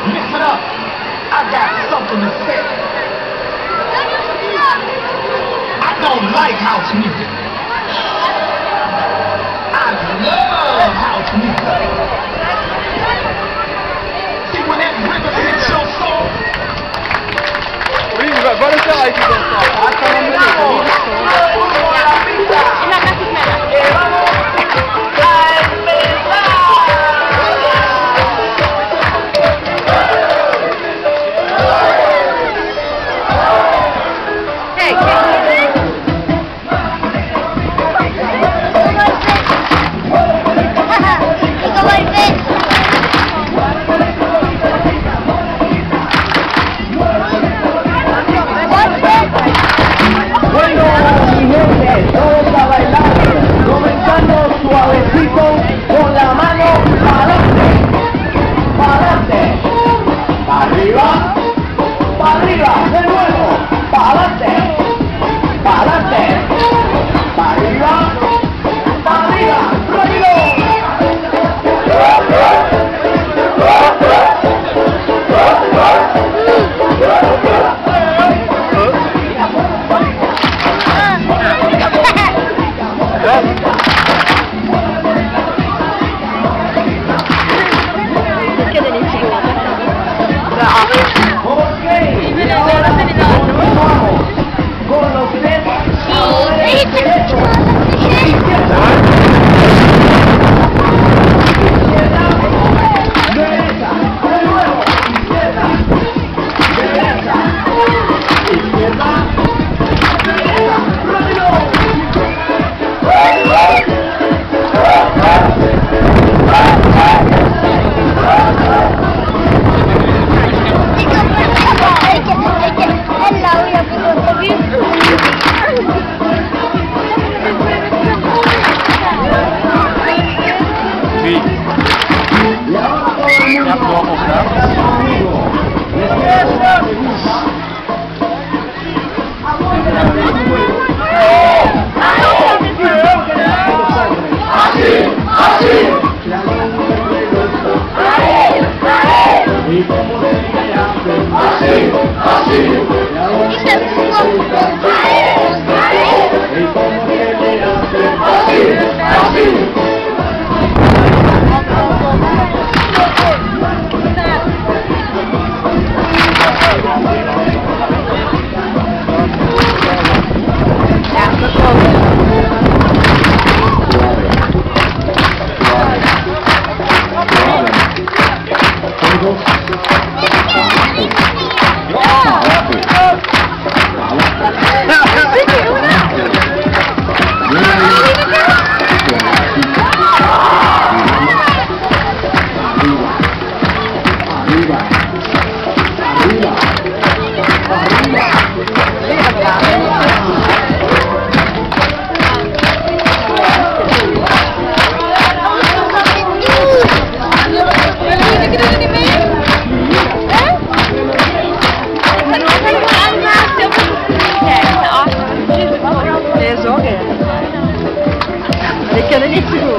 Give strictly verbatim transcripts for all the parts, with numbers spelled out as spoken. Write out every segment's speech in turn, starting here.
Listen up, I got something to say. I don't like house music. I love house music. See, when that rhythm hits your soul, oui, va, va le faire avec les enfants. Attends, attends, attends. Bueno, mi gente, todos a bailar, comenzando suavecito con la mano pa'lante, pa'lante, pa'arriba, pa'arriba, de nuevo, pa'lante, pa'lante, pa'arriba, pa'arriba, rápido. Nei, sorry. Det kan eg ikkje gå.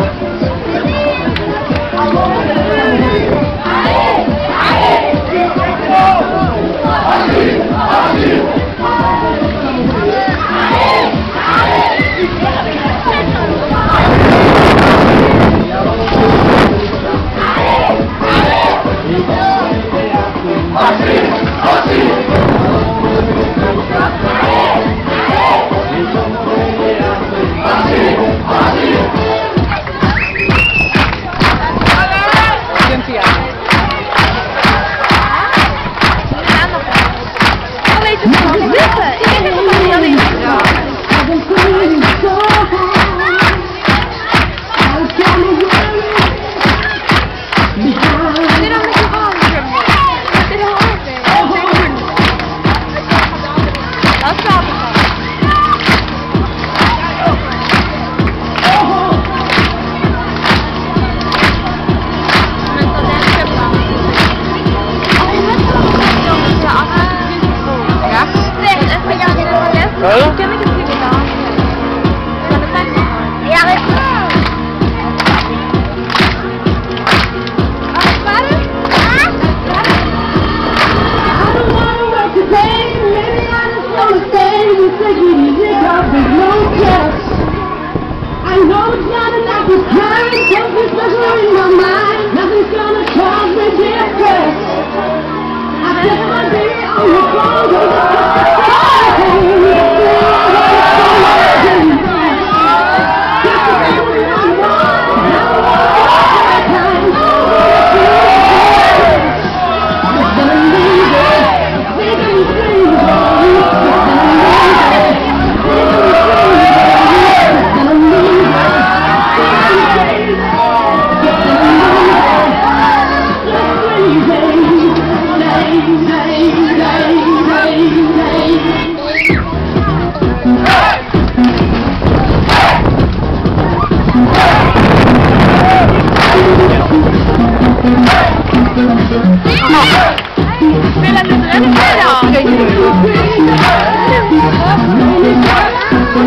Wil dat de derde keer dan?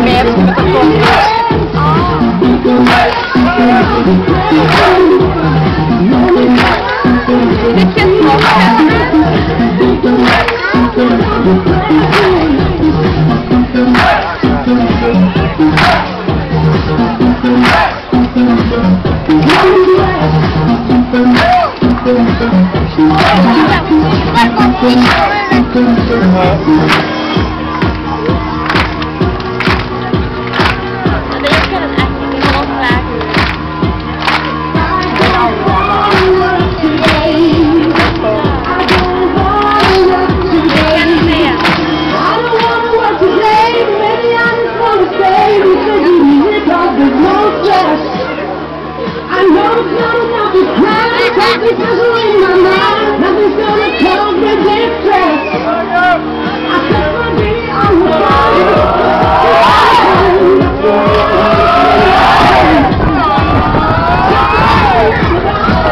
Mer dit kent nog.